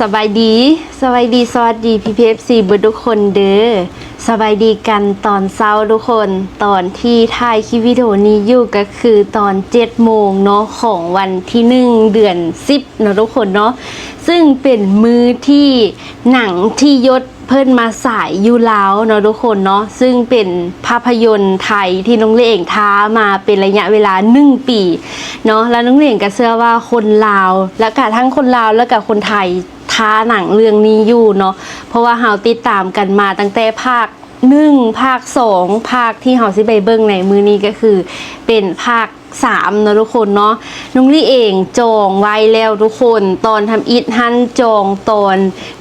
ສະບາຍດີ ສະບາຍດີ ສະຫວັດດີ ພີ່ໆ ເອັຟຊີ ເບິດທຸກຄົນເດີ. ສະບາຍດີກັນຕອນເຊົ້າທຸກຄົນ. ຕອນທີ່ຖ່າຍຄລິບວິດີໂອນີ້ຢູ່ກໍຄືຕອນເຈັດໂມງເນາະ ຂອງວັນທີໜຶ່ງ ເດືອນສິບເນາະທຸກຄົນເນາະ, ຊຶ່ງເປັນມື້ທີ່ໜັງທີ່ຍົດເພິ່ນມາສາຍຢູ່ລາວເນາະທຸກຄົນເນາະ, ຊຶ່ງເປັນພາພະຍົນໄທທີ່ນ້ອງເລເອງຖ້າມາເປັນໄລຍະເວລາໜຶ່ງປີເນາະ. ແລ້ວນ້ອງເລເອງກໍເຊື່ອວ່າຄົນລາວ ແລ້ວກະທັງຄົນລາວ ແລ້ວກະຄົນໄທ ຖ້າໜັງເລື່ອງນີ້ຢູ່ເນາະ, ເພາະວ່າເຮົາຕິດຕາມກັນມາຕັ້ງແຕ່ພາກໜຶ່ງ ພາກສອງ ພາກທີ່ເຮົາຊິໄປເບິ່ງໃນມື້ນີ້ກໍຄືເປັນພາກສາມເນາະທຸກຄົນເນາະ. ນ້ອງລີເອງຈອງໄວ້ແລ້ວທຸກຄົນ, ຕອນທຳອິດຫັ້ນຈອງຕອນ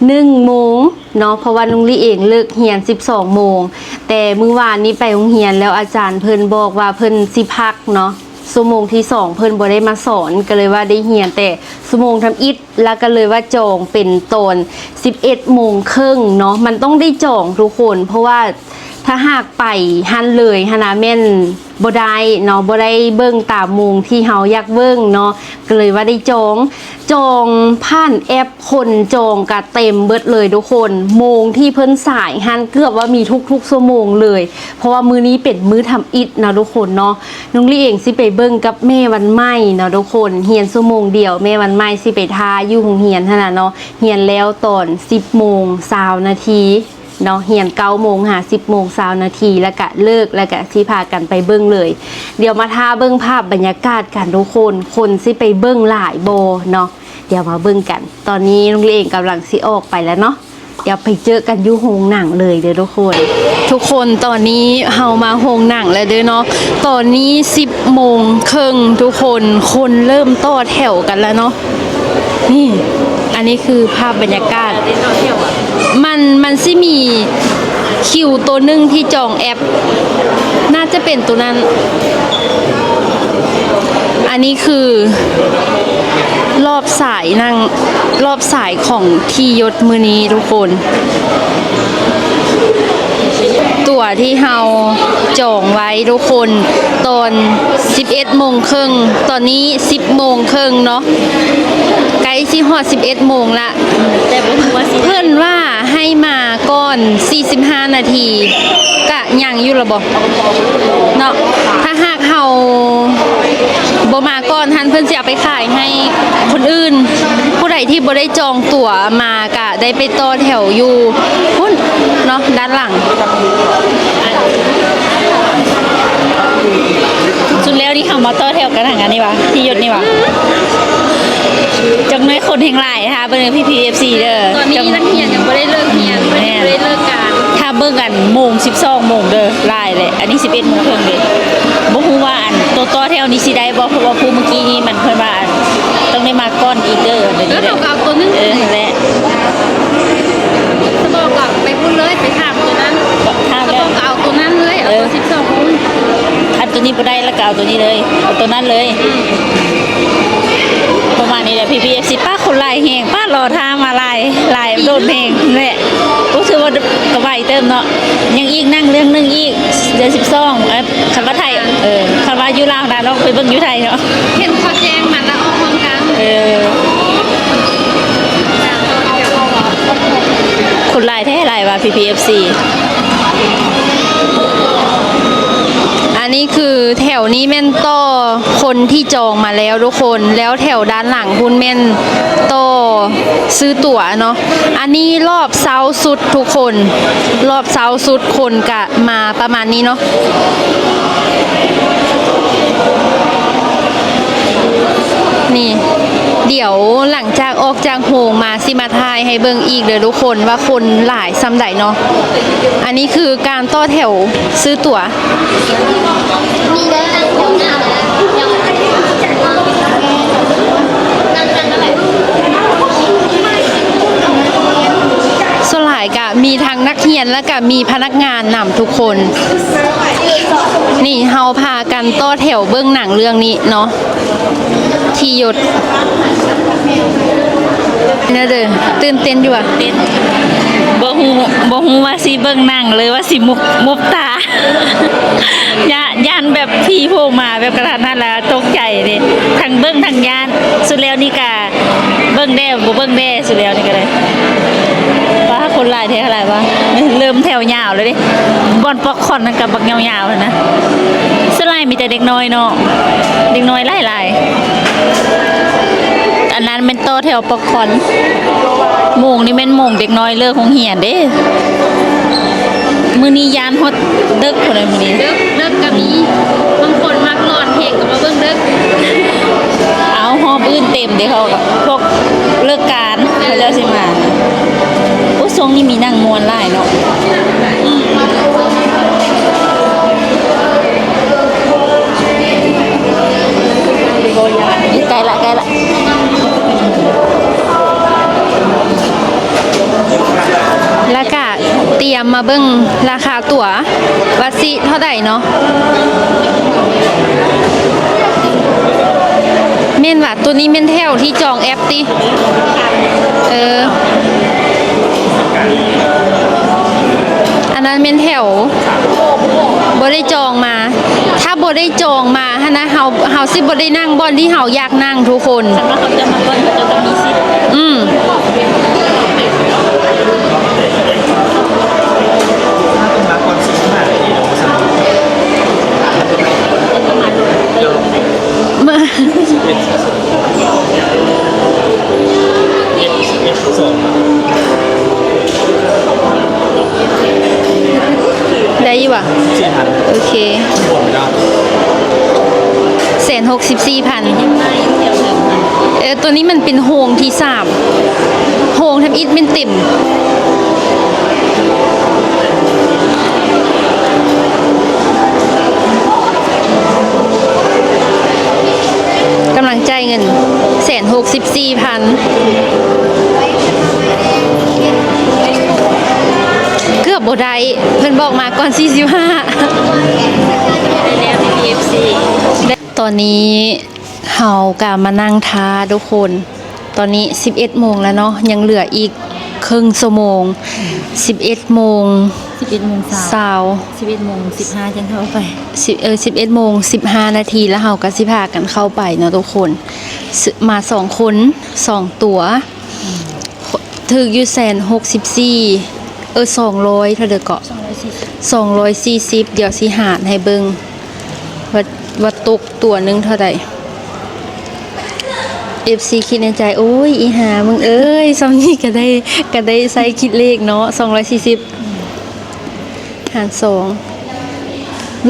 ໜຶ່ງໂມງເນາະ, ເພາະວ່ານ້ອງລີເອງເລີກຮຽນສິບສອງໂມງ, ແຕ່ມື້ວານນີ້ໄປໂຮງຮຽນແລ້ວ ອາຈານເພິ່ນບອກວ່າເພິ່ນຊິພັກເນາະ, ຊົ່ວໂມງທີສອງເພິ່ນບໍ່ໄດ້ມາສອນ ກໍເລີຍວ່າໄດ້ຮຽນແຕ່ຊົ່ວໂມງທຳອິດ ແລ້ວກໍເລີຍວ່າຈອງເປັນຕອນສິບເອັດໂມງເຄິ່ງເນາະ. ມັນຕ້ອງໄດ້ຈອງທຸກຄົນ ເພາະວ່າຖ້າຫາກໄປຫັ້ນເລີຍຫັ້ນນະ ແມ່ນບໍ່ໄດ້ເນາະ, ບໍ່ໄດ້ເບິ່ງຕາມໂມງທີ່ເຮົາຢາກເບິ່ງເນາະ, ກໍເລີຍວ່າໄດ້ຈອງ ຈອງຜ່ານແອັບ ຄົນຈອງກະເຕັມເບິດເລີຍທຸກຄົນ. ໂມງທີ່ເພິ່ນສາຍຫັ້ນເກືອບວ່າມີທຸກໆຊົ່ວໂມງເລີຍ ເພາະວ່າມື້ນີ້ເປັນມື້ທຳອິດເນາະທຸກຄົນເນາະ. ນ້ອງລີເອງຊິໄປເບິ່ງກັບແມ່ວັນໃໝ່ເນາະທຸກຄົນ, ຮຽນຊົ່ວໂມງດຽວ ແມ່ວັນໃໝ່ຊິໄປຖ້າຢູ່ໂຮງຮຽນຫັ້ນນະເນາະ. ຮຽນແລ້ວຕອນສິບໂມງຊາວນາທີເນາະ, ຮຽນເກົ້າໂມງຫາສິບໂມງຊາວນາທີ ແລ້ວກະເລີກ ແລ້ວກະຊິພາກັນໄປເບິ່ງເລີຍ. ດຽວມາຖ້າເບິ່ງພາບບັນຍາກາດກັນທຸກຄົນ, ຄົນຊິໄປເບິ່ງຫຼາຍບໍ່ເນາະ. ດຽວມາເບິ່ງກັນ. ຕອນນີ້ນ້ອງເລເອງກຳລັງຊິອອກໄປແລ້ວເນາະ, ດຽວໄປເຈີກັນຢູ່ໂຮງໜັງເລີຍເດີທຸກຄົນ. ທຸກຄົນ ຕອນນີ້ເຮົາມາໂຮງໜັງແລ້ວເດີເນາະ, ຕອນນີ້ສິບໂມງເຄິ່ງທຸກຄົນ, ຄົນເລີ່ມຕໍ່ແຖວກັນແລ້ວເນາະ. ນີ້ ອັນນີ້ຄືພາບບັນຍາກາດ ມັນ ມັນຊິມີຄິວໂຕໜຶ່ງທີ່ຈອງແອັບ ໜ້າຈະເປັນໂຕນັ້ນ. ອັນນີ້ຄືລອບສາຍນັ່ງ ລອບສາຍຂອງທີ່ຍົດມື້ນີ້ທຸກຄົນ. ຕົ໋ວທີ່ເຮົາຈອງໄວ້ທຸກຄົນ ຕອນສິບເອັດໂມງເຄິ່ງ, ຕອນນີ້ສິບໂມງເຄິ່ງເນາະ, ໃກ້ຊິຮອດສິບເອັດໂມງລະ. ແຕ່ບໍ່ຮູ້ວ່າຊິ ເພິ່ນວ່າໃຫ້ມາກ່ອນສີ່ສິບຫ້ານາທີ ກະຍັງຢູ່ລະບໍເນາະ. ຖ້າຫາກເຮົາບໍ່ມາກ່ອນຫັ້ນ ເພິ່ນຊິເອົາໄປຂາຍໃຫ້ຄົນອື່ນ. ຜູ້ໃດທີ່ບໍ່ໄດ້ຈອງຕົ໋ວມາກະໄດ້ໄປຕໍ່ແຖວຢູ່ພຸ້ນເນາະ ດ້ານຫຼັງ. ສຸດແລ້ວນີ້ເຮົາມາຕໍ່ແຖວກັນທາງອັນນີ້ຫວາ ທີ່ຍົດນີ້ຫວາ. ຈັກໜ້ອຍຄົນແຮ່ງຫຼາຍ ຖ້າເບິ່ງ ພີ່ໆ ເອັຟຊີ ເດີ. ຕອນນີ້ນັກຮຽນຍັງບໍ່ໄດ້ເລີກຮຽນ ແມ່ນ ຍັງບໍ່ໄດ້ເລີກການ. ຖ້າເບິ່ງອັນໂມງສິບສອງໂມງເດີ ຫຼາຍແຫຼະ. ອັນນີ້ສິບເອັດໂມງເຄິ່ງເດ້. ບໍ່ຮູ້ວ່າອັນໂຕຕໍ່ແຖວນີ້ຊິໄດ້ບໍ່ ເພາະວ່າຜູ້ມື້ກີ້ນີ້ມັນ ເພິ່ນວ່າອັນຕ້ອງໄດ້ມາກ່ອນອີກເດີ. ເອີ ເຮົາກໍເອົາໂຕໜຶ່ງ ເອີ ຫັ້ນແຫຼະ. ສະບອກກໍໄປພຸ້ນເລີຍ ໄປຖາມໂຕນັ້ນ. ຖາມແລ້ວ ສະບອກກໍເອົາໂຕນັ້ນເລີຍ ເອົາໂຕ ເອີ ສິບສອງໂມງ. ຄັນໂຕນີ້ບໍ່ໄດ້ ແລ້ວກໍເອົາໂຕນີ້ເລີຍ ເອົາໂຕນັ້ນເລີຍ. ອືມ ປະມານນີ້ແຫຼະ ພີ່ໆ ເອັຟຊີ. ປ້າ ຄົນຫຼາຍແຮງ ປ້າ ລໍຖ້າມາຫຼາຍ ຫຼາຍ ໂດນແຮງແຫຼະ. ໂອ້ ຖືວ່າກໍໄວເຕີບເນາະ. ຍັງອີກໜັງເລື່ອງໜຶ່ງອີກ ເດືອນສິບສອງ ເອີ ຄັນວ່າໄທ ເອີ ຄັນວ່າຢູ່ລາວນະ ລອງໄປເບິ່ງຢູ່ໄທເນາະ. ເຫັນເຂົາແຈ້ງມາແລ້ວອອກພ້ອມກັນ. ເອີ ຄົນຫຼາຍແທ້ຫຼາຍວ່າ ພີ່ໆ ເອັຟຊີ. ອັນນີ້ຄືແຖວນີ້ແມ່ນຕໍ່ຄົນທີ່ຈອງມາແລ້ວທຸກຄົນ, ແລ້ວແຖວດ້ານຫຼັງພຸ້ນແມ່ນຕໍ່ຊື້ຕົ໋ວເນາະ. ອັນນີ້ລອບເຊົ້າສຸດທຸກຄົນ, ລອບເຊົ້າສຸດຄົນກະມາປະມານນີ້ເນາະ. ນີ້ ດຽວຫຼັງຈາກອອກຈາກໂຮງມາ ຊິມາຖ່າຍໃຫ້ເບິ່ງອີກເດີທຸກຄົນ ວ່າຄົນຫຼາຍສ່ຳໃດເນາະ. ອັນນີ້ຄືການຕໍ່ແຖວຊື້ຕົ໋ວ. ສ່ວນຫຼາຍກະມີທັງນັກຮຽນ ແລະກະມີພະນັກງານນຳທຸກຄົນ. ນີ້ເຮົາພາກັນຕໍ່ແຖວເບິ່ງໜັງເລື່ອງນີ້ເນາະ. ທີ່ຍົດ ແນວເດີ ຕື່ນເຕັ້ນຢູ່ຫວາ? ເຕັ້ນ ບໍ່ຮູ້ ບໍ່ຮູ້ວ່າຊິເບິ່ງໜັງ ຫຼືວ່າຊິມຸບ ມຸບຕາ ຢ້ານ ຢ້ານແບບຜີໂຜມາແບບກະທັນຫັນ ແລ້ວຕົກໃຈເດ້ ທັງເບິ່ງທັງຢ້ານ. ສຸດແລ້ວນີ້ກະ ເ ເບິ່ງແດ່ ບໍ່ເບິ່ງແດ່ ຊິແລ້ວນີ້ກໍໄດ້. ປາ ຄົນຫຼາຍແທ້ ຫຼາຍວ່າ ເລີ່ມແຖວຍາວແລ້ວເດ້. ບ່ອນປັອບຄອນນັ້ນກໍບັກຍາວໆ ນັ້ນນະ. ສ່ວນຫຼາຍມີແຕ່ເດັກນ້ອຍເນາະ ເດັກນ້ອຍຫຼາຍໆ. ອັນນັ້ນແມ່ນຕໍ່ແຖວປັອບຄອນ. ໂມງນີ້ແມ່ນໂມງເດັກນ້ອຍເລີກໂຮງຮຽນເດ້. ມື້ນີ້ຢ້ານຮອດເດິກພຸ້ນແຫຼະມື້ນີ້. ເດິກ ເດິກກໍມີ. ບາງຄົນມັກນອນເພງກໍມາເບິ່ງເດິກ. ເອົາ ຮອບອື່ນເຕັມເດ້ ເຂົາກໍ ພວກເລີກການເຂົາເຈົ້າຊິມາ. ໂອ້ ຊ່ວງນີ້ມີໜັງມ່ວນຫຼາຍເນາະ. ໃກ້ລະ ໃກ້ລະ. ແລ້ວກະຕຽມມາເບິ່ງລາຄາຕົ໋ວ ວ່າຊິເທົ່າໃດເນາະ. ແມ່ນວ່າ ໂຕນີ້ແມ່ນແຖວທີ່ຈອງແອັບຕິ? ເອີ ອັນນັ້ນແມ່ນແຖວບໍ່ໄດ້ຈອງມາ. ຖ້າບໍ່ໄດ້ຈອງມາຫັ້ນນະ ເຮົາ ເຮົາຊິບໍ່ໄດ້ນັ່ງບ່ອນທີ່ເຮົາຢາກນັ່ງທຸກຄົນ. ຄັນວ່າເຂົາຈະມາກ່ອນ ເຂົາເຈົ້າກໍມີສິດ. ອືມ. ໄດ້ຢູ່ຫວາ? ສີ່ພັນ ໂອເຄ. ແສນຫົກສິບສີ່ພັນ. ເອີ ໂຕນີ້ມັນເປັນໂຮງທີສາມ ໂຮງທຳອິດແມ່ນເຕັມ. ກຳລັງຈ່າຍເງິນ ແສນຫົກສິບສີ່ພັນ. ເກືອບບໍ່ໄດ້ ເພິ່ນບອກມາກ່ອນສີ່ສິບຫ້າ. ໄດ້ແລ້ວ ເອັຟຊີ ຕອນນີ້ເຮົາກະມານັ່ງຖ້າທຸກຄົນ. ຕອນນີ້ສິບເອັດໂມງແລ້ວເນາະ ຍັງເຫຼືອອີກເຄິ່ງຊົ່ວໂມງ. ສິບເອັດໂມງ ສິບເອັດໂມງຊາວ ຊາວ ສິບເອັດໂມງສິບຫ້າຈັ່ງເຂົ້າໄປ. ສິບ ເອີ ສິບເອັດໂມງສິບຫ້ານາທີ ແລ້ວເຮົາກໍຊິພາກັນເຂົ້າໄປເນາະທຸກຄົນ. ຊື້ ມາສອງຄົນ ສອງຕົວ ອືມ ຖືກຢູ່ແສນຫົກສິບສີ່ ເອີ ສອງຮ້ອຍເທົ່າໃດເກາະ? ສອງຮ້ອຍສີ່ສິບ ສອງຮ້ອຍສີ່ສິບ. ດຽວຊິຫານໃຫ້ເບິ່ງວ່າ ວ່າຕົກຕົວໜຶ່ງເທົ່າໃດ. ເອັຟຊີຄິດໃນໃຈ ໂອ້ຍ ອີ່ຫ່າມຶງເອີຍ ສ່ຳນີ້ກໍໄດ້ ກໍໄດ້ໃຊ້ຄິດເລກເນາະ. ສອງຮ້ອຍສີ່ສິບ ຫານສອງ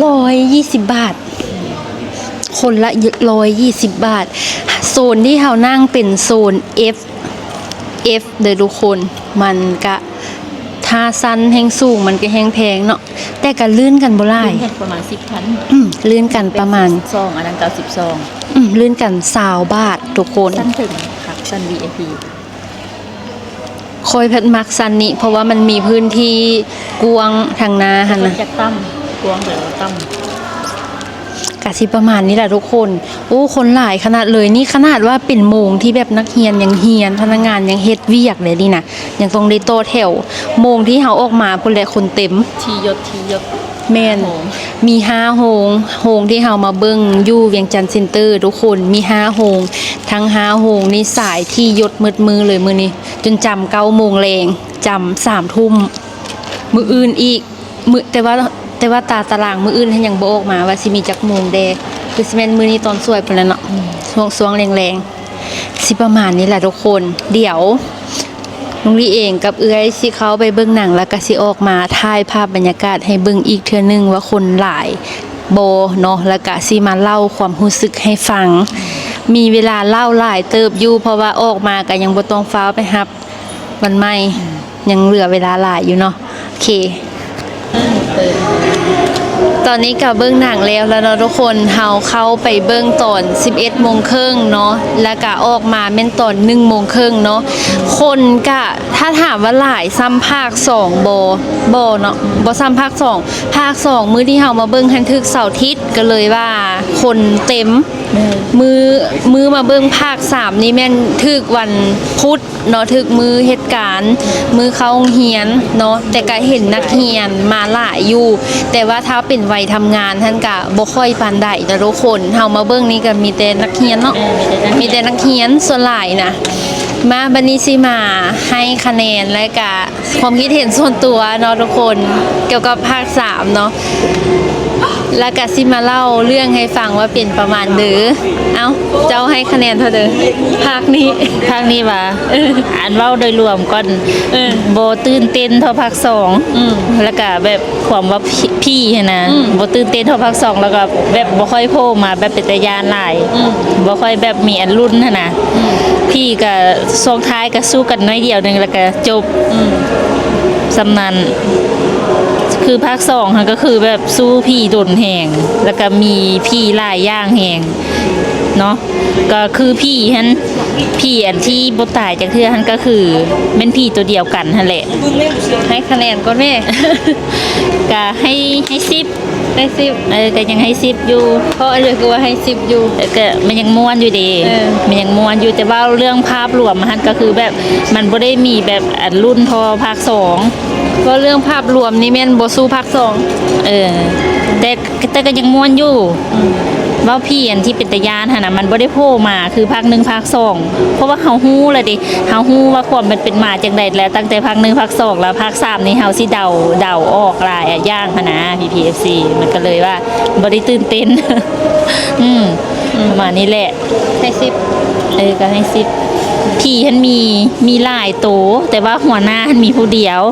ຮ້ອຍຍີ່ສິບບາດ ຄົນລະຮ້ອຍຍີ່ສິບບາດ. ໂຊນທີ່ເຮົານັ່ງເປັນໂຊນເອັຟ ເອັຟເດີທຸກຄົນ. ມັນກະ ຖ້າຊັ້ນແຮ່ງສູງມັນກະແຮ່ງແພງເນາະ ແຕ່ກະລື່ນກັນບໍ່ຫຼາຍ ລື່ນກັນປະມານສິບພັນ. ອືມ ລື່ນກັນປະມານ ເປັນສິບສອງ ອັນນັ້ນເກົ້າສິບສອງ. ອືມ ລື່ນກັນຊາວບາດທຸກຄົນ. ຊັ້ນເຖິງຄັກ ຊັ້ນ ວີໄອພີ. ຂ້ອຍພັດມັກຊັ້ນນີ້ ເພາະວ່າມັນມີພື້ນທີ່ກວ້າງທາງໜ້າຫັ້ນນະ. ຈະຕ່ຳ ກວ້າງແລ້ວກໍຕ່ຳ. ກະຊິປະມານນີ້ແຫຼະທຸກຄົນ. ໂອ້ ຄົນຫຼາຍຂະໜາດເລີຍ. ນີ້ຂະໜາດວ່າເປັນໂມງທີ່ແບບນັກຮຽນຍັງຮຽນ ພະນັກງານຍັງເຮັດວຽກເດ້ນີ້ນະ ຍັງຕ້ອງໄດ້ຕໍ່ແຖວ. ໂມງທີ່ເຮົາອອກມາພຸ້ນແຫຼະຄົນເຕັມ ທີ່ຢົດ ທີ່ຢົດ. ແມ່ນ ໂຮງ ມີຫ້າໂຮງ. ໂຮງທີ່ເຮົາມາເບິ່ງຢູ່ວຽງຈັນເຊັນເຕີທຸກຄົນ ມີຫ້າໂຮງ. ທັງຫ້າໂຮງນີ້ສາຍທີ່ຢົດໝົດມື້ເລີຍມື້ນີ້ ຈົນຈຳເກົ້າໂມງແລງ ຈຳສາມທຸ່ມ. ມື້ອື່ນອີກ ມື້ ແຕ່ວ່າ ແຕ່ວ່າຕາຕະລາງມື້ອື່ນຫັ້ນຍັງບໍ່ອອກມາວ່າຊິມີຈັກໂມງແດ່. ຄືຊິແມ່ນມື້ນີ້ຕອນສວຍພຸ້ນແຫຼະເນາະ. ອືມ ຊ່ວງ ຊ່ວງແລງໆ ຊິປະມານນີ້ແຫຼະທຸກຄົນ. ດຽວນ້ອງລີເອງກັບເອື້ອຍຊິເຂົ້າໄປເບິ່ງໜັງ ແລ້ວກະຊິອອກມາຖ່າຍພາບບັນຍາກາດໃຫ້ເບິ່ງອີກເທື່ອໜຶ່ງວ່າຄົນຫຼາຍບໍ່ເນາະ ແລ້ວກະຊິມາເລົ່າຄວາມຮູ້ສຶກໃຫ້ຟັງ. ມີເວລາເລົ່າຫຼາຍເຕີບຢູ່ ເພາະວ່າອອກມາກະຍັງບໍ່ຕ້ອງຟ້າວໄປຮັບ ວັນໃໝ່ ອືມ ຍັງເຫຼືອເວລາຫຼາຍຢູ່ເນາະ. ໂອເຄ ຕອນນີ້ກໍເບິ່ງໜັງແລ້ວແລ້ວເນາະທຸກຄົນ. ເຮົາເຂົ້າໄປເບິ່ງຕອນສິບເອັດໂມງເຄິ່ງເນາະ ແລ້ວກໍອອກມາແມ່ນຕອນໜຶ່ງໂມງເຄິ່ງເນາະ. ຄົນກະ ຖ້າຖາມວ່າຫຼາຍສ່ຳພາກສອງບໍ່? ບໍ່ເນາະ ບໍ່ສ່ຳພາກສອງ. ພາກສອງ ມື້ທີ່ເຮົາມາເບິ່ງຫັ້ນຖືກເສົາທິດ ກໍເລີຍວ່າຄົນເຕັມ. ແມ່ນ ມື້ ມື້ມາເບິ່ງພາກສາມນີ້ແມ່ນຖືກວັນພຸດ ເນາະ ຖືກມື້ເຮັດການ ມື້ເຂົ້າໂຮງຮຽນເນາະ ແຕ່ກະເຫັນນັກຮຽນມາຫຼາຍຢູ່ ແຕ່ວ່າຖ້າເປັນໄວທຳງານຫັ້ນກະບໍ່ຄ່ອຍປານໃດເນາະທຸກຄົນ. ເຮົາມາເບິ່ງນີ້ກະມີແຕ່ນັກຮຽນເນາະ ເອີ ມີແຕ່ນັກຮຽນ ມີແຕ່ນັກຮຽນສ່ວນຫຼາຍນະ. ມາ ບັດນີ້ຊິມາໃຫ້ຄະແນນ ແລະກະຄວາມຄິດເຫັນສ່ວນຕົວເນາະທຸກຄົນ ກ່ຽວກັບພາກສາມເນາະ ແລະກະຊິມາເລົ່າເລື່ອງໃຫ້ຟັງວ່າເປັນປະມານໃດ. ເອົ້າ ເຈົ້າໃຫ້ຄະແນນເທົ່າໃດພາກນີ້? ພາກນີ້ຫວາ? ເອີ ອັນເວົ້າໂດຍລວມກ່ອນ ເອີ ບໍ່ຕື່ນເຕັ້ນເທົ່າພາກສອງ ອືມ ແລະກະແບບ ຄວາມວ່າຜີ ຜີຫັ້ນນະ ອືມ ບໍ່ຕື່ນເຕັ້ນເທົ່າພາກສອງ ແລ້ວກໍແບບບໍ່ຄ່ອຍໂຜ່ມາແບບເປັນຕາຢ້ານຫຼາຍ ອືມ ບໍ່ຄ່ອຍແບບມີອັນລຸ້ນຫັ້ນນະ ອືມ ຜີກໍຊ່ວງທ້າຍກໍສູ້ກັນໜ້ອຍດຽວໜຶ່ງ ແລ້ວກໍຈົບ ອືມ ສ່ຳນັ້ນ. ຄືພາກສອງຫັ້ນກໍຄືແບບສູ້ຜີດົນແຮງ ແລ້ວກໍມີຜີຫຼາຍຢ່າງແຮງເນາະ. ກໍຄືຜີຫັ້ນ ຜີອັນທີ່ບໍ່ຕາຍຈັກເທື່ອຫັ້ນ ກໍຄືແມ່ນຜີຕົວດຽວກັນຫັ້ນແຫຼະ. ໃຫ້ຄະແນນກ່ອນແມ້ ກະໃຫ້ ໃຫ້ສິບ ໃຫ້ສິບ ເອີ ກະຍັງໃຫ້ສິບຢູ່. ເພາະຫຍັງຄືວ່າໃຫ້ສິບຢູ່? ເອີ ກະມັນຍັງມ່ວນຢູ່ເດ ເອີ ມັນຍັງມ່ວນຢູ່ ແຕ່ເວົ້າເລື່ອງພາບລວມຫັ້ນ ກໍຄືແບບມັນບໍ່ໄດ້ມີແບບອັນລຸ້ນເທົ່າພາກສອງ. ເວົ້າເລື່ອງພາບລວມນີ້ແມ່ນບໍ່ສູ້ພາກສອງ ເອີ ແຕ່ ແຕ່ກໍຍັງມ່ວນຢູ່ ອືມ ເວົ້າຜີອັນທີ່ເປັນຕາຢ້ານຫັ້ນນະ ມັນບໍ່ໄດ້ໂຜ່ມາຄືພາກໜຶ່ງພາກສອງ ເພາະວ່າເຮົາຮູ້ແລ້ວເດ ເຮົາຮູ້ວ່າຄວາມມັນເປັນມາຈັ່ງໃດແລ້ວ ຕັ້ງແຕ່ພາກໜຶ່ງພາກສອງ ແລ້ວພາກສາມນີ້ເຮົາຊິເດົາ ເດົາອອກຫຼາຍຢ່າງຫັ້ນນະ ພີພີເອັຟຊີ ມັນກໍເລີຍວ່າບໍ່ໄດ້ຕື່ນເຕັ້ນ ອືມ ອືມ ປະມານນີ້ແຫຼະ. ໃຫ້ສິບ ເອີ ກໍໃຫ້ສິບ. ຜີຫັ້ນມີ ມີຫຼາຍໂຕ ແຕ່ວ່າຫົວໜ້າຫັ້ນມີຜູ້ດຽວ.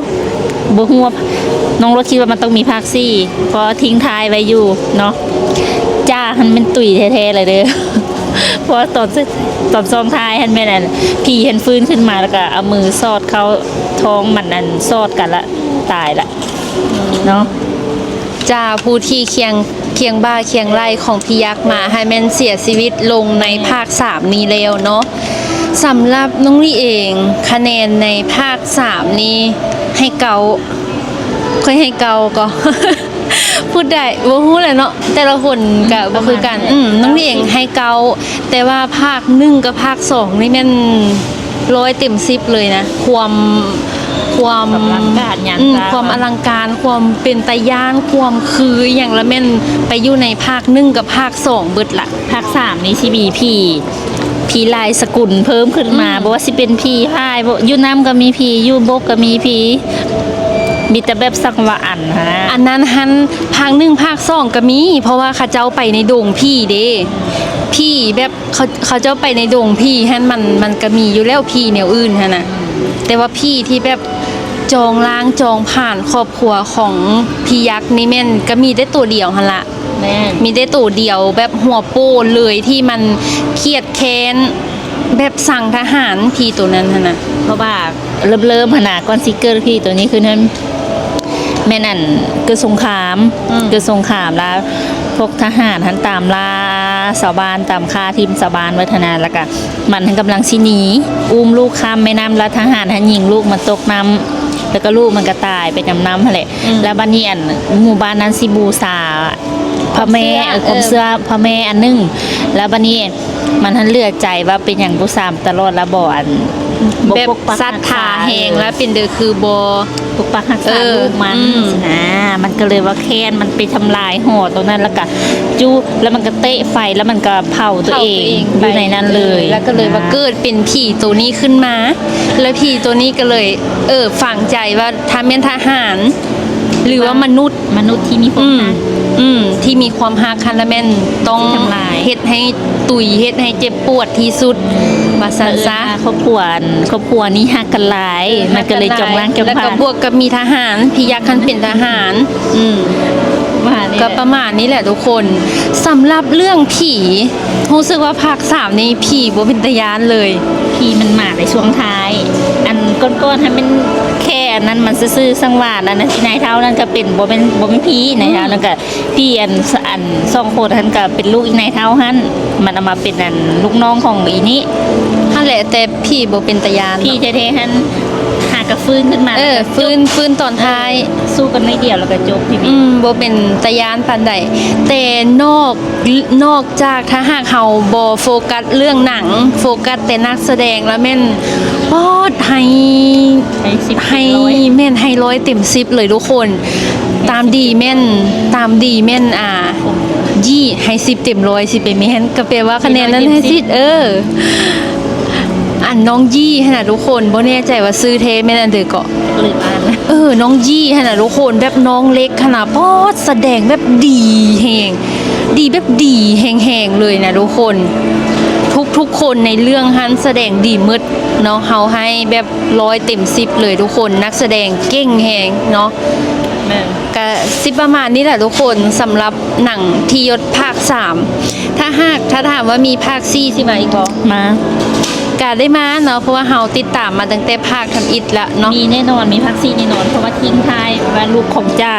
ບໍ່ຮູ້ວ່າ ນ້ອງໂລດຄິດວ່າມັນຕ້ອງມີພາກສີ່ ເພາະວ່າຖິ້ງທ້າຍໄວ້ຢູ່ເນາະ. ຈ້າຫັ້ນແມ່ນຕຸຍແທ້ໆເລີຍເດີ ເພາະວ່າຕອນ ຕອນຊ່ວງທ້າຍຫັ້ນແມ່ນອັນ ຜີຫັ້ນຟື້ນຂຶ້ນມາ ແລ້ວກໍເອົາມືສອດເຂົ້າທ້ອງມັນ ອັນສອດກັນລະ ຕາຍລະເນາະ. ຈ້າຜູ້ທີ່ຄຽງ ຄຽງບ່າຄຽງໄຫຼ່ຂອງພີ່ຍັກໝາ ໃຫ້ແມ່ນເສຍຊີວິດລົງໃນພາກສາມນີ້ແລ້ວເນາະ. ສຳລັບນ້ອງລີເອງ ຄະແນນໃນພາກສາມນີ້ໃຫ້ເກົ້າ ຂ້ອຍໃຫ້ເກົ້າກໍ ຜູ້ໃດ ບໍ່ຮູ້ແຫຼະເນາະ ແຕ່ລະຄົນກະບໍ່ຄືກັນ. ອືມ ນ້ອງລີເອງໃຫ້ເກົ້າ ແຕ່ວ່າພາກໜຶ່ງກັບພາກສອງນີ້ແມ່ນ ຮ້ອຍເຕັມສິບເລີຍນະ ຄວາມ ຄວາມ ຄວາມອະລັງການງານ ອືມ ສ້າງ ຄວາມອະລັງການ ຄວາມເປັນຕາຢ້ານ ຄວາມຄືອີ່ຫຍັງລະແມ່ນໄປຢູ່ໃນພາກໜຶ່ງກັບພາກສອງເບິດລະ. ພາກສາມນີ້ຊິມີຜີ ຜີຫຼາຍສະກຸນເພີ່ມຂຶ້ນມາ ອືມ ບໍ່ວ່າຊິເປັນຜີພາຍ ຢູ່ນ້ຳກໍມີຜີ ຢູ່ບົກກໍມີຜີ ມີແຕ່ແບບສັງວາອັນຫັ້ນນະ. ອັນນັ້ນຫັ້ນ ພາກໜຶ່ງພາກສອງກໍມີ ເພາະວ່າເຂົາເຈົ້າໄປໃນດົງຜີເດ້ ຜີແບບ ເຂົາ ເຂົາເຈົ້າໄປໃນດົງຜີຫັ້ນ ມັນ ມັນກະມີຢູ່ແລ້ວ ຜີແນວອື່ນຫັ້ນນະ ແຕ່ວ່າຜີທີ່ແບບຈອງລ້າງຈອງຜ່ານຄອບຄົວຂອງພີ່ຍັກນີ້ແມ່ນກະມີແຕ່ໂຕດຽວຫັ້ນລະ. ແມ່ນ ມີແຕ່ໂຕດຽວແບບຫົວໂປ້ນເລີຍ ທີ່ມັນຄຽດແຄ້ນແບບຊັງທະຫານ ຜີໂຕນັ້ນຫັ້ນນະ ເພາະວ່າ ເລີ່ມໆຫັ້ນນະ ກ່ອນຊິເກີດຜີໂຕນີ້ຂຶ້ນຫັ້ນ ແມ່ນອັນເກີດສົງຄາມ ອືມ ເກີດສົງຄາມລະ ພວກທະຫານຫັ້ນຕາມລ່າຊາວບ້ານ ຕາມຂ້າຖິ້ມຊາວບ້ານເບິດຫັ້ນນະ ລະກະມັນຫັ້ນກຳລັງຊິໜີ ອຸ້ມລູກຂ້າມແມ່ນ້ຳ ລະທະຫານຫັ້ນຍິງລູກມັນຕົກນ້ຳ ລະກະລູກມັນກະຕາຍໄປນຳນ້ຳຫັ້ນແຫຼະ ອືມ ລະບາດນີ້ອັນໝູ່ບ້ານນັ້ນຊິບູຊາພະແມ່ ຄວາມເຊື່ອ ເອີ ຄວາມເຊື່ອພະແມ່ອັນໜຶ່ງ ລະບາດນີ້ ມັນຫັ້ນເຫຼືອໃຈວ່າເປັນຫຍັງບໍ່ສາມຕະຫຼອດລະບໍ່ ອັນ ບໍ່ ແບບ ປົກປັກ ສັດທາແຮງ ຮັກສາ ເອີ ລະເປັນເດີຄືບໍ່ປົກປັກຮັກສາ ເອີ ລູກມັນ ອືມ ຊີ້ນະ ມັນກໍເລີຍວ່າແຄ້ນ ມັນໄປທຳລາຍຫໍຕົງນັ້ນ ລະກະຈຸ ລະມັນກໍເຕະໄຟ ລະມັນກໍເຜົາຕົວເອງ ເຜົາຕົວເອງ ຢູ່ໃນນັ້ນເລີຍ ລະກໍເລີຍວ່າເກີດເປັນຜີໂຕນີ້ຂຶ້ນມາ ລະຜີໂຕນີ້ກໍເລີຍ ເອີ ຝັງໃຈວ່າຖ້າແມ່ນທະຫານ ຫຼືວ່າມະນຸດ ມະນຸດທີ່ມີຄວາມ ອືມ ຮັກ ອືມ ທີ່ມີຄວາມຮັກຫັ້ນລະແມ່ນຕ້ອງ ຊິທຳລາຍ ເຮັດໃຫ້ຕຸຍ ເຮັດໃຫ້ເຈັບປວດທີ່ສຸດ ວ່າຊັ້ນຊະ ເອີ້ນວ່າຄອບຄົວ ຄອບຄົວນີ້ຮັກກັນຫຼາຍ ເອີ ມັນກໍເລີຍ ຮັກກັນຫຼາຍ ຈອງລ້າງຈອງ ແລ້ວກໍ ຜ່ານ ບວກກັບມີທະຫານ ພີ່ຍັກຫັ້ນເປັນທະຫານ ອືມ ປະມານນີ້ ກໍປະມານນີ້ແຫຼະທຸກຄົນ. ສຳລັບເລື່ອງຜີ ຮູ້ສຶກວ່າພາກສາມນີ້ຜີບໍ່ເປັນຕາຢ້ານເລີຍ ຜີມັນມາໃນຊ່ວງທ້າຍ ອັນກ່ອນໆຫັ້ນແມ່ນແຄ່ອັນນັ້ນມັນຊື່ໆ ສັງວານ ອັນນັ້ນອີນາຍເຖົ້ານັ້ນກໍເປັນ ບໍ່ແມ່ນ ບໍ່ແມ່ນຜີ ອືມ ນາຍເຖົ້ານັ້ນກໍ ຜີອັນ ອັນສອງຄົນຫັ້ນກໍເປັນລູກອີນາຍເຖົ້າຫັ້ນ ມັນເອົາມາເປັນອັນລູກນ້ອງຂອງອີນີ້ຫັ້ນແຫຼະ ແຕ່ຜີບໍ່ເປັນຕາຢ້ານ ຜີແທ້ໆຫັ້ນຫາກະຟື້ນຂຶ້ນມາ ເອີ ແລ້ວກໍຈົບ ຟື້ນ ຟື້ນຕອນທ້າຍ ເອີ ສູ້ກັນໜ້ອຍດຽວແລ້ວກໍຈົບທີນີ້ ອືມ ບໍ່ເປັນຕາຢ້ານປານໃດ ແຕ່ນອກ ນອກຈາກຖ້າຫາກເຮົາບໍ່ໂຟກັສເລື່ອງໜັງ ໂຟກັສແຕ່ນັກສະແດງລະແມ່ນ ປອດ ໃຫ້ ໃຫ້ສິບ ໃຫ້ ເຕັມຮ້ອຍ ແມ່ນໃຫ້ຮ້ອຍເຕັມສິບເລີຍທຸກຄົນ ຕາມດີແມ່ນ ຕາມດີແມ່ນ ອ່າ ຢີ້ ໃຫ້ສິບເຕັມຮ້ອຍ ຊິໄປແມ່ນ ກໍແປວ່າຄະແນນນັ້ນໃຫ້ສິບ ເອີ ອັນ ນ້ອງຢີຫັ້ນນະທຸກຄົນ ບໍ່ແນ່ໃຈວ່າຊື່ແທ້ແມ່ນອັນໃດເກາະ ເອີ ນ້ອງຢີຫັ້ນນະທຸກຄົນ ແບບນ້ອງເລັກຫັ້ນນະ ປອດ ສະແດງແບບດີແຮງ ດີແບບດີແຮງໆເລີຍນະທຸກຄົນ ທຸກໆຄົນໃນເລື່ອງຫັ້ນສະແດງດີໝົດເນາະ ເຮົາໃຫ້ແບບຮ້ອຍເຕັມສິບເລີຍທຸກຄົນ ນັກສະແດງເກັ່ງແຮງເນາະ ແມ່ນ ກະຊິປະມານນີ້ແຫຼະທຸກຄົນ ສຳລັບໜັງທີ່ຍົດພາກສາມ ຖ້າຫາກ ຖ້າຖາມວ່າມີພາກສີ່ຊິມາອີກບໍ່? ມາ ກະໄດ້ມາເນາະ ເພາະວ່າເຮົາຕິດຕາມມາຕັ້ງແຕ່ພາກທຳອິດລະເນາະ ມີແນ່ນອນ ມີພາກສີ່ແນ່ນອນ ເພາະວ່າຖິ້ມທ້າຍວ່າລູກຂອງຈ້າ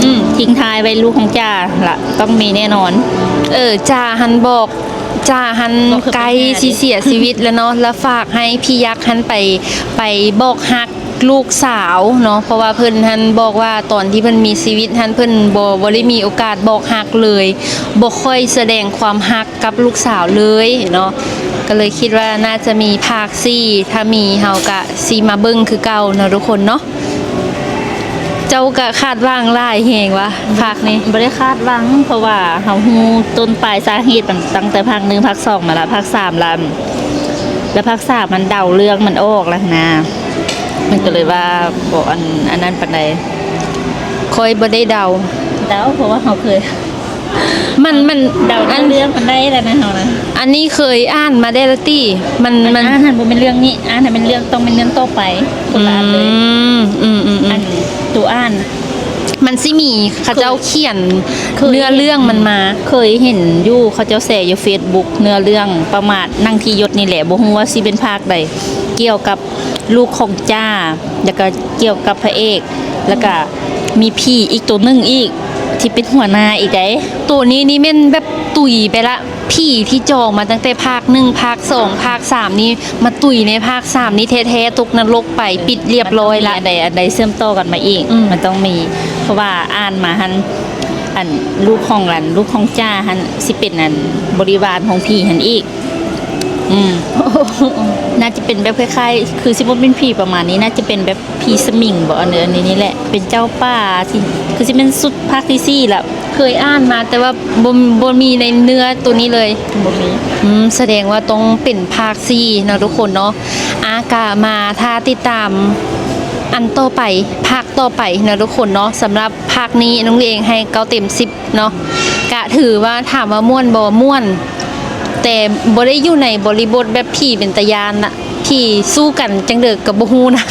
ອືມ ຖິ້ມທ້າຍໄວ້ລູກຂອງຈ້າລະ ຕ້ອງມີແນ່ນອນ ເອີ ຈ້າຫັ້ນບອກ ຈ້າຫັ້ນໃກ້ຊິເສຍຊີວິດແລ້ວເນາະ ລະຝາກໃຫ້ພີ່ຍັກຫັ້ນໄປ ໄປບອກຮັກລູກສາວເນາະ ເພາະວ່າເພິ່ນຫັ້ນບອກວ່າຕອນທີ່ເພິ່ນມີຊີວິດຫັ້ນ ເພິ່ນບໍ່ ບໍ່ໄດ້ມີໂອກາດບອກຮັກເລີຍ ບໍ່ຄ່ອຍສະແດງຄວາມຮັກ ກັບລູກສາວເລີຍເນາະ ກໍເລີຍຄິດວ່າໜ້າຈະມີພາກສີ່ ຖ້າມີເຮົາກະຊິມາເບິ່ງຄືເກົ່າເນາະທຸກຄົນເນາະ ເຈົ້າກະຄາດຫວັງຫຼາຍແຮງຫວາ ພາກນີ້? ບໍ່ໄດ້ຄາດຫວັງ ເພາະວ່າເຮົາຮູ້ຕົ້ນປາຍສາເຫດມັນຕັ້ງແຕ່ພາກໜຶ່ງ ພາກສອງມາລະ ພາກສາມລະ ລະພາກສາມມັນເດົາເລື່ອງມັນອອກລະຫັ້ນນາ ມັນກໍເລີຍວ່າບໍ່ອັນ ອັນນັ້ນປານໃດ ຂ້ອຍບໍ່ໄດ້ເດົາ ເດົາ ເພາະວ່າເຮົາເຄີຍ ມັນ ມັນ ເດົາ ອັນ ເລື່ອງມັນໄດ້ແລ້ວນະເຮົານະ ອັນນີ້ເຄີຍອ່ານມາແດ່ລະຕິ ມັນ ມັນ ອ່ານຫັ້ນບໍ່ແມ່ນເລື່ອງນີ້ ອ່ານຫັ້ນແມ່ນເລື່ອງ ຕ້ອງແມ່ນເລື່ອງຕໍ່ໄປ ຄົນລະອັນເລີຍ ອືມ ອືມ ອືມ ອືມ ອັນໂຕອ່ານ ມັນຊິມີເຂົາເຈົ້າຂຽນ ເຄີຍ ເນື້ອເລື່ອງມັນມາ ເຄີຍເຫັນຢູ່ ເຂົາເຈົ້າແຊຢູ່ເຟສບຸກ ເນື້ອເລື່ອງປະມານໜັງທີ່ຍົດນີ້ແຫຼະ ບໍ່ຮູ້ວ່າຊິເປັນພາກໃດ ກ່ຽວກັບ ລູກຂອງຈ້າ ແລ້ວກໍກ່ຽວກັບພະເອກ ແລ້ວກໍມີຜີອີກໂຕໜຶ່ງອີກ ທີ່ເປັນຫົວໜ້າອີກໃດ໋. ໂຕນີ້ນີ້ແມ່ນແບບຕຸຍໄປລະ ຜີທີ່ຈອງມາຕັ້ງແຕ່ພາກໜຶ່ງ ພາກສອງ ພາກສາມນີ້ ມາຕຸຍໃນພາກສາມນີ້ແທ້ໆ ຕົກນະລົກໄປ ປິດລຽບຮ້ອຍລະ. ອັນໃດ ອັນໃດເຊື່ອມຕໍ່ກັນມາອີກ ອືມ ມັນຕ້ອງມີ ເພາະວ່າອ່ານມາຫັ້ນ ອັນລູກຂອງ ອັນລູກຂອງຈ້າຫັ້ນ ຊິເປັນອັນບໍລິວານຂອງຜີຫັ້ນອີກ. ອືມ ໜ້າຈະເປັນແບບຄ້າຍໆ ຄືຊິບໍ່ແມ່ນຜີປະມານນີ້ ໜ້າຈະເປັນແບບຜີສະໝິງບໍ ອັນ ອັນນີ້ນີ້ແຫຼະ ເປັນເຈົ້າປ່າ ຊິ ຄືຊິແມ່ນສຸດພາກທີສີ່ລະ. ເຄີຍອ່ານມາ ແຕ່ວ່າບໍ່ ບໍ່ມີໃນເນື້ອໂຕນີ້ເລີຍ ບໍ່ມີ. ອືມ ສະແດງວ່າຕ້ອງເປັນພາກສີ່ເນາະທຸກຄົນເນາະ. ອາ ກະມາຖ້າຕິດຕາມອັນຕໍ່ໄປ ພາກຕໍ່ໄປເນາະທຸກຄົນເນາະ. ສຳລັບພາກນີ້ນ້ອງເອງໃຫ້ເກົ້າເຕັມສິບ ເນາະ ກະຖືວ່າຖາມວ່າມ່ວນບໍ່? ມ່ວນ ແຕ່ບໍ່ໄດ້ຢູ່ໃນບໍລິບົດແບບຜີເປັນຕາຢ້ານນະ ຜີສູ້ກັນຈັ່ງໃດກະບໍ່ຮູ້ນະ.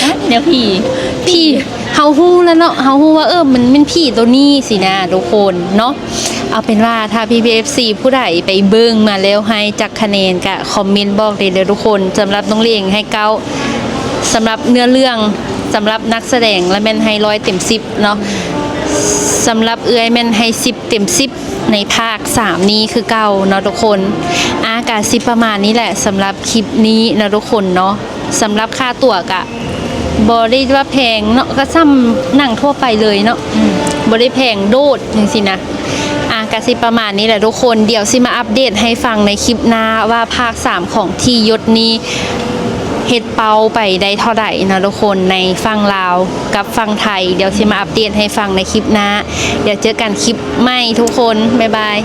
ອາ ແນວຜີ ຜີ ເຮົາຮູ້ລະເນາະ ເຮົາຮູ້ວ່າ ເອີ ມັນແມ່ນຜີໂຕນີ້ຊີ້ນະທຸກຄົນເນາະ. ເອົາເປັນວ່າຖ້າພີ່ໆ ເອັຟຊີ ຜູ້ໃດໄປເບິ່ງມາແລ້ວໃຫ້ຈັກຄະແນນ ກະຄອມເມັນບອກໄດ້ເດີ້ທຸກຄົນ. ສຳລັບນ້ອງເອງໃຫ້ເກົ້າ ສຳລັບເນື້ອເລື່ອງ ສຳລັບນັກສະແດງລະແມ່ນໃຫ້ຮ້ອຍເຕັມສິບເນາະ. ສຳລັບເອື້ອຍແມ່ນໃຫ້ສິບເຕັມສິບ ໃນພາກສາມນີ້ຄືເກົ່າເນາະທຸກຄົນ. ອາ ກະຊິປະມານນີ້ແຫຼະ ສຳລັບຄລິບນີ້ເນາະທຸກຄົນເນາະ. ສຳລັບຄ່າຕົ໋ວກະບໍ່ໄດ້ວ່າແພງເນາະ ກະສ່ຳໜັງທົ່ວໄປເລີຍເນາະ. ອືມ ບໍ່ໄດ້ແພງໂດດຈັ່ງຊີ້ນະ. ອາ ກະຊິປະມານນີ້ແຫຼະທຸກຄົນ. ດຽວຊິມາອັບເດດໃຫ້ຟັງໃນຄລິບໜ້າວ່າພາກສາມຂອງທີ່ຍົດນີ້ ເຮັດເປົ້າໄປໄດ້ເທົ່າໃດເນາະທຸກຄົນ ໃນຝັ່ງລາວກັບຝັ່ງໄທ. ດຽວຊິມາອັບເດດໃຫ້ຟັງໃນຄລິບໜ້າ. ດຽວເຈີກັນຄລິບໃໝ່ທຸກຄົນ ບາຍບາຍ.